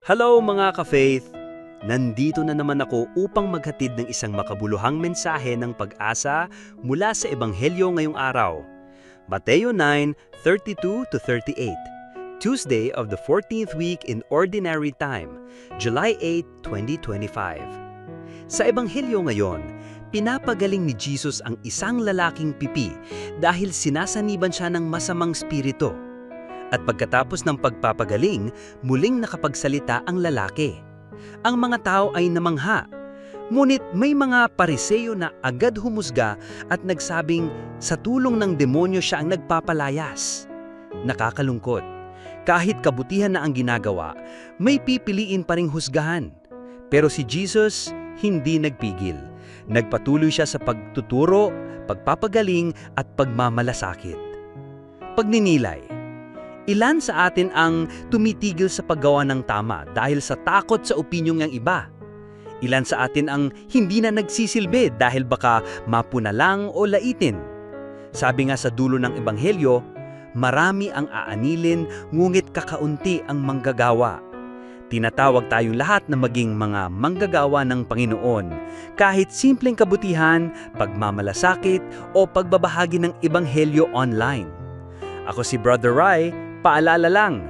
Hello, mga ka-faith! Nandito na naman ako upang maghatid ng isang makabuluhang mensahe ng pag-asa mula sa Ebanghelyo ngayong araw. Mateo 9:32 to 38. Tuesday of the 14th week in Ordinary Time, July 8, 2025. Sa Ebanghelyo ngayon, pinapagaling ni Jesus ang isang lalaking pipi dahil sinasaniban siya ng masamang spirito. At pagkatapos ng pagpapagaling, muling nakapagsalita ang lalaki. Ang mga tao ay namangha. Ngunit may mga Pariseo na agad humusga at nagsabing sa tulong ng demonyo siya ang nagpapalayas. Nakakalungkot. Kahit kabutihan na ang ginagawa, may pipiliin pa ring husgahan. Pero si Jesus, hindi nagpigil. Nagpatuloy siya sa pagtuturo, pagpapagaling at pagmamalasakit. Pagninilay. Ilan sa atin ang tumitigil sa paggawa ng tama dahil sa takot sa opinyon ng iba? Ilan sa atin ang hindi na nagsisilbi dahil baka mapuna lang o laitin? Sabi nga sa dulo ng Ebanghelyo, marami ang aanilin, ngunit kakaunti ang manggagawa. Tinatawag tayong lahat na maging mga manggagawa ng Panginoon, kahit simpleng kabutihan, pagmamalasakit o pagbabahagi ng Ebanghelyo online. Ako si Brother Rai, paalala lang,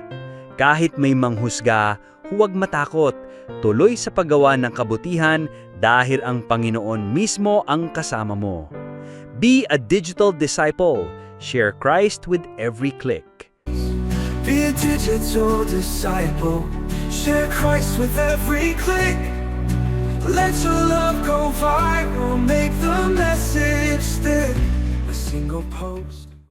kahit may manghusga, huwag matakot. Tuloy sa paggawa ng kabutihan dahil ang Panginoon mismo ang kasama mo. Be a digital disciple. Share Christ with every click. Be a digital disciple. Share Christ with every click. Let your love go viral. Make the message stick. A single post.